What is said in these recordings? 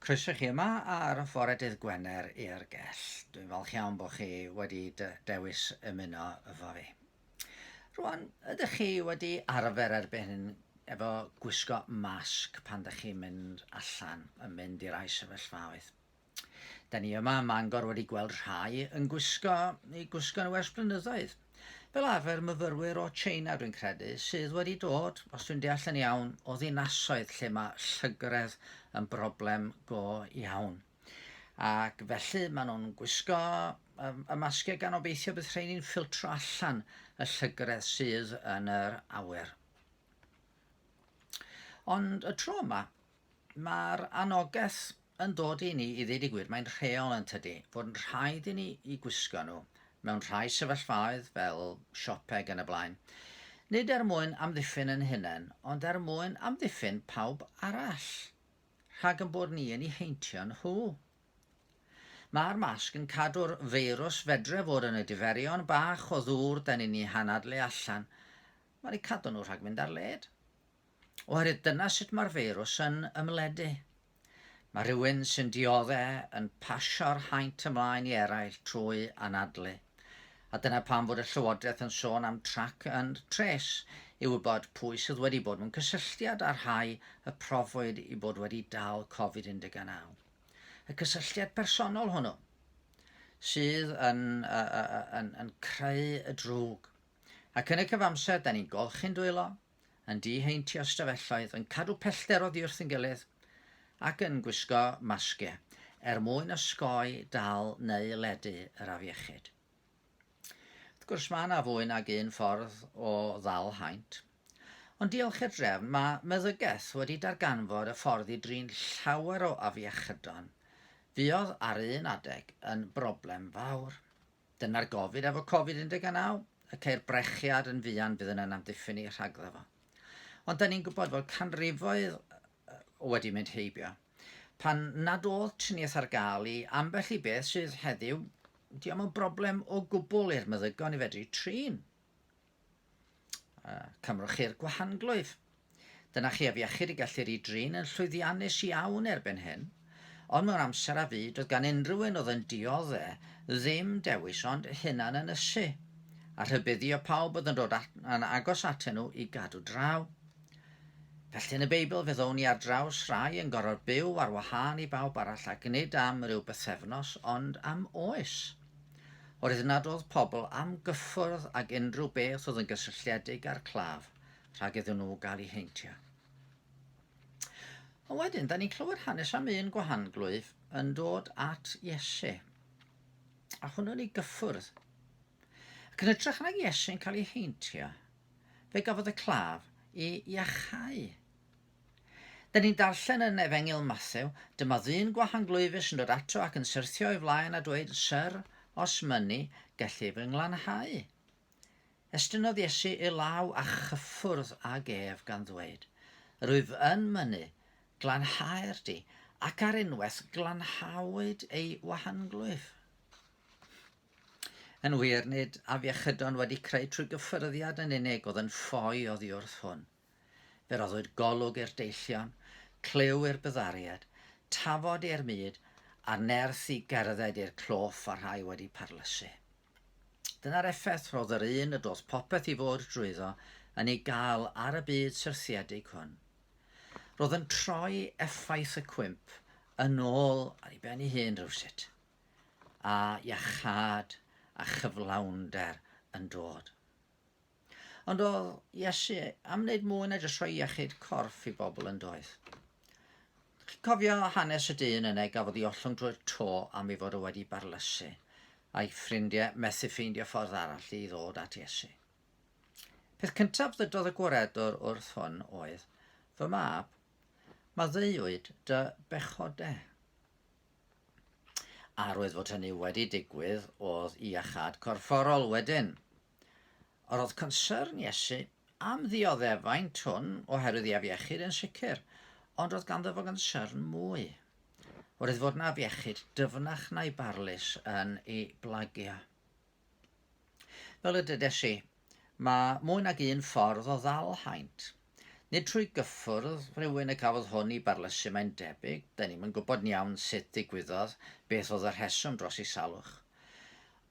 Croeso chi yma ar fore dydd Gwener i'r gell. Dwi'n falch iawn bod chi wedi dewis ymuno efo fi. Rwan, ydych chi wedi arfer erbyn hyn efo gwisgo masg pan ydych chi'n mynd allan, yn mynd i rai sefyllfaoedd? Da ni yma ym Mangor wedi gweld rhai yn gwisgo eu gwisgo nhw ers blynyddoedd. Fel arfer myfyrwyr o China dwi'n credu sydd wedi dod, os dwi'n deall yn iawn, o ddinasoedd lle mae llygredd yn broblem go iawn. Ac felly maen nhw'n gwisgo y masgiau gan obeithio bydd rheini'n ffiltro allan y llygredd sydd yn yr awyr. Ond y tro yma, Mae'r anogaeth yn dod i ni, i ddeud y gwir, mae'n rheol yn tydi, fod yn rhaid i ni i gwisgo nhw mewn rhai sefyllfaoedd fel siopeg yn y blaen. Nid er mwyn amddiffyn yn hunain, ond er mwyn amddiffyn pawb arall, rhag yn bod ni yn eu heintio nhw. Mae'r masg yn cadw'r feirws fedre fod yn y diferion bach o ddŵr da ni'n eu hanadlu allan. Mae'n eu cadw nhw rhag mynd ar led. Oherwydd dyna sut mae'r feirws yn ymledu. Mae rhywun sy'n diodde yn pasio'r haint ymlaen i eraill trwy anadlu. A dyna pam fod y Llywodraeth yn sôn am track and trace, i wybod pwy sydd wedi bod mewn cysylltiad â rhai y profwyd i bod wedi dal Covid 19. Y cysylltiad personol hwnnw sydd yn, uh, yn, yn creu y drwg. Ac yn y cyfamser, da ni'n golchi'n dwylo, yn diheintio stafelloedd, yn cadw pellter oddi wrth yn gilydd, ac yn gwisgo masgiau, er mwyn osgoi dal neu ledu yr afiechyd. Wrth gwrs, mae yna fwy nag un ffordd o ddal haint. Ond diolch i'r drefn, mae meddygaeth wedi darganfod y ffordd i drin llawer o afiechydon fuodd ar un adeg yn broblem fawr. Dyna'r gofid efo Covid 19, y ceir brechiad yn fuan fydd yn yn amddiffyn ni rhagddo fo. Ond da ni'n gwybod fod canrifoedd wedi mynd heibio, pan nad oedd triniaeth ar gael i ambell i beth sydd heddiw, diom yn broblem o gwbl i'r meddygon i fedru trin. Cymrwch chi'r gwahanglwyf. Dyna chi afiechyd y gellir ei drin yn llwyddiannus iawn erbyn hyn, ond mewn amser a fu, doedd gan unrhyw un oedd yn diodde ddim dewis ond hunan ynysu, a rhybuddio pawb oedd yn dod at, yn agos atyn nhw i gadw draw. Felly yn y Beibl fe ddown ni ar draws rhai yn gorfod byw ar wahân i bawb arall ac nid am ryw bythefnos ond am oes. Oherwydd nad oedd pobl am gyffwrdd ag unrhyw beth oedd yn gysylltiedig â'r claf rhag iddyn nhw gael eu heintio. Ond wedyn, da ni'n clywed hanes am un gwahanglwyf yn dod at Iesu. A hwnnw'n ei gyffwrdd. Ac yn hytrach nag Iesu'n cael ei heintio, fe gafodd y claf ei iachau. Dyn ni'n darllen yn Efengyl Mathew, dyma ddyn gwahanglwyfus yn dod ato ac yn syrthio o'i flaen a dweud, Syr, os mynni, gelli fy nglanhau. Estynnodd Iesu ei law a chyffwrdd ag ef gan ddweud, Yr wyf yn mynnu, glanhaer di, ac ar unwaith glanhawyd ei wahanglwyf. Yn wir, nid afiechydon wedi creu trwy gyffyrddiad yn unig oedd yn ffoi oddi wrth hwn. Fe roddwyd golwg i'r deillion, clyw i'r byddariad, tafod i'r mud, a nerth i gerdded i'r cloff a rhai wedi parlysu. Dyna'r effaith rodd yr un y doth popeth i fod drwyddo yn ei gael ar y byd syrthiedig hwn. Roedd yn troi effaith y cwymp yn ôl ar ei ben ei hun rhywsut, a iachâd a chyflawnder yn dod. Ond oedd Iesu am wneud mwy na jyst rhoi iechyd corff i bobl yn doedd. Chi'n cofio hanes y dyn yna gafodd ei ollwng drwy'r to am ei fod o wedi barlysu, a'i ffrindiau methu ffeindio ffordd arall i ddod at Iesu. Peth cyntaf ddydodd y gwaredwr wrth hwn oedd, Fy mab, maddeuwyd dy bechodau. Arwydd fod hynny wedi digwydd oedd iachâd corfforol wedyn. Yr oedd consyrn Iesu am ddioddefaint hwn oherwydd ei afiechyd yn sicr, ond roedd ganddo fo gonsyrn mwy. Roedd fod yn afiechyd dyfnach na'i barlys yn ei blagio. Fel y dydes i, mae mwy nag un ffordd o ddal haint. Nid trwy gyffwrdd rhywun y cafodd hwn i barlysu mae'n debyg, da ni'm yn gwybod yn iawn sut ddigwyddodd, beth oedd y rheswm dros ei salwch.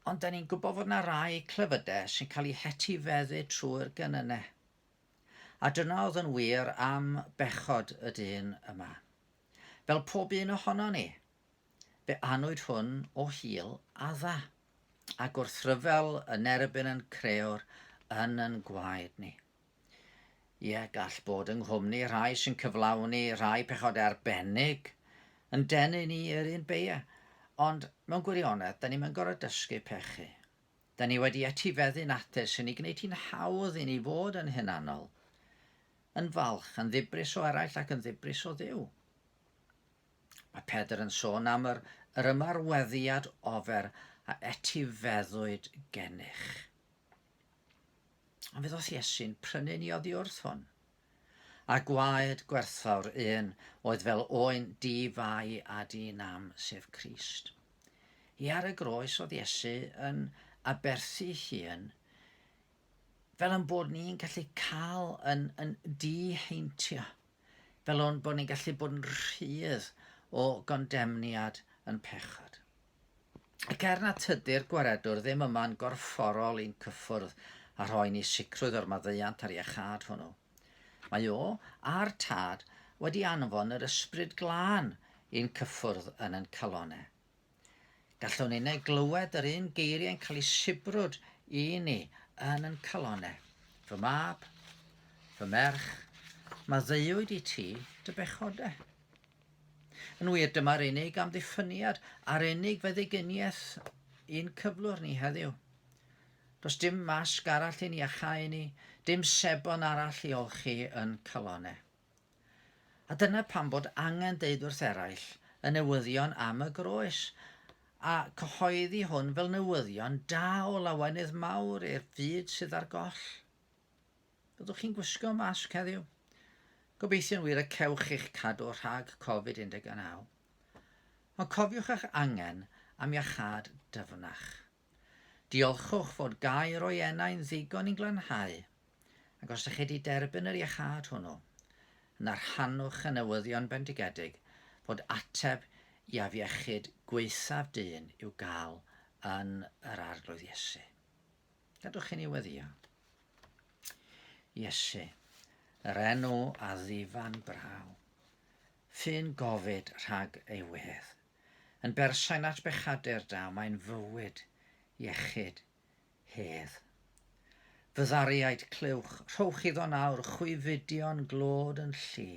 Ond da ni'n gwybod fod 'na rai clefydau sy'n cael eu hetifeddu trwy'r genynnau. A dyna oedd yn wir am bechod y dyn yma. Fel pob un ohono ni, fe anwyd hwn o hil Adda, a gwrthryfel yn erbyn yn creor yn yn gwaed ni. Ie, gall bod yng nghwmni rhai sy'n cyflawni rhai pechodau arbennig yn denu ni i'r un beia, ond mewn gwirionedd, da ni'm yn gorfod dysgu pechu. Da ni wedi etifeddu natur sy'n ei gwneud hi'n hawdd i ni fod yn hunanol, yn falch, yn ddibris o eraill ac yn ddibris o Dduw. Mae Pedr yn sôn am yr, yr ymarweddiad ofer a etifeddwyd gennych. Ond fe ddoth Iesu'n prynu ni oddi wrth hwn. A gwaed gwerthfawr un oedd fel oen di-fai a di-nam, sef Crist. I ar y groes oedd Iesu yn aberthu hun fel yn bod ni'n gallu cael yn, yn diheintio, fel o'n bod ni'n gallu bod yn rhydd o gondemniad yn pechod. Ac er na tydi'r Gwaredwr ddim yma'n gorfforol i'n cyffwrdd a rhoi ni sicrwydd o'r maddeuant a'r iachâd hwnnw, mae o, a'r Tad, wedi anfon yr Ysbryd Glân i'n cyffwrdd yn yn calonau. Gallwn innau glywed yr un geiriau'n cael eu sibrwd i ni yn yn calonau. Fy mab, fy merch, maddeuwyd i ti dy bechodau. Yn wir, dyma'r unig amddiffyniad a'r unig feddyginiaeth i'n cyflwr ni heddiw. Does dim masg arall i'n iachau ni, dim sebon arall i olchi yn calonau. A dyna pam bod angen deud wrth eraill y newyddion am y groes, a cyhoeddi hwn fel newyddion da o lawenydd mawr i'r fyd sydd ar goll. Byddwch chi'n gwisgo masg heddiw? Gobeithio'n wir y cewch eich cadw rhag Covid 19. Ond cofiwch eich angen am iachâd dyfnach. Diolchwch fod gair o'i enau'n ddigon i'n glanhau, ac os ydych chi wedi derbyn yr iachâd hwnnw, yna rhannwch y newyddion bendigedig fod ateb i afiechyd gwaethaf dyn i'w gael yn yr Arglwydd Iesu. Gadwch i ni weddio. Iesu, yr enw a ddifan braw, ffyn gofid rhag ei wedd. Yn bersain at bechadur daw, mae'n fywyd, iechyd, hedd. Fyddariaid, clywch, rhowch iddo nawr, chwi fudion glod yn llu.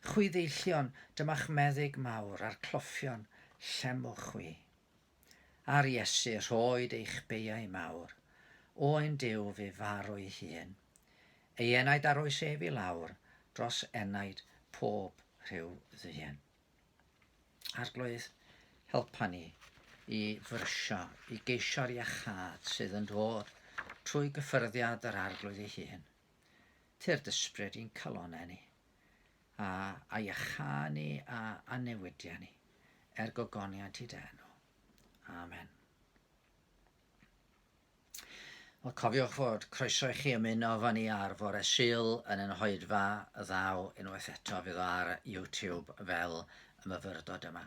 Chwi ddeillion, dyma'ch meddyg mawr, a'r cloffion, llemwch chwi. Ar Iesu rhoed eich beiau mawr, Oen Duw fu farw ei hun. Ei enaid a roes ef i lawr Dros enaid pob rhyw ddyn. Arglwydd, helpa ni i frysio, i geisio'r iachâd sydd yn dod trwy gyffyrddiad yr Arglwydd ei hun. Tyrd ysbryd i'n calonau ni, a, a iachâ ni a, a newidia ni, er gogoniant i dy enw. Amen. Wel, cofiwch fod croeso i chi ymuno efo ni ar fore Sul yn yn hoedfa ddaw unwaith eto fydd o ar YouTube fel y myfyrdod yma.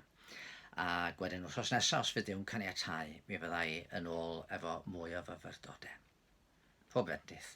Ac wedyn wythnos nesaf, os fydd Duw'n caniatáu, mi fydda i yn ôl efo mwy o fyfyrdodau. Pob bendith.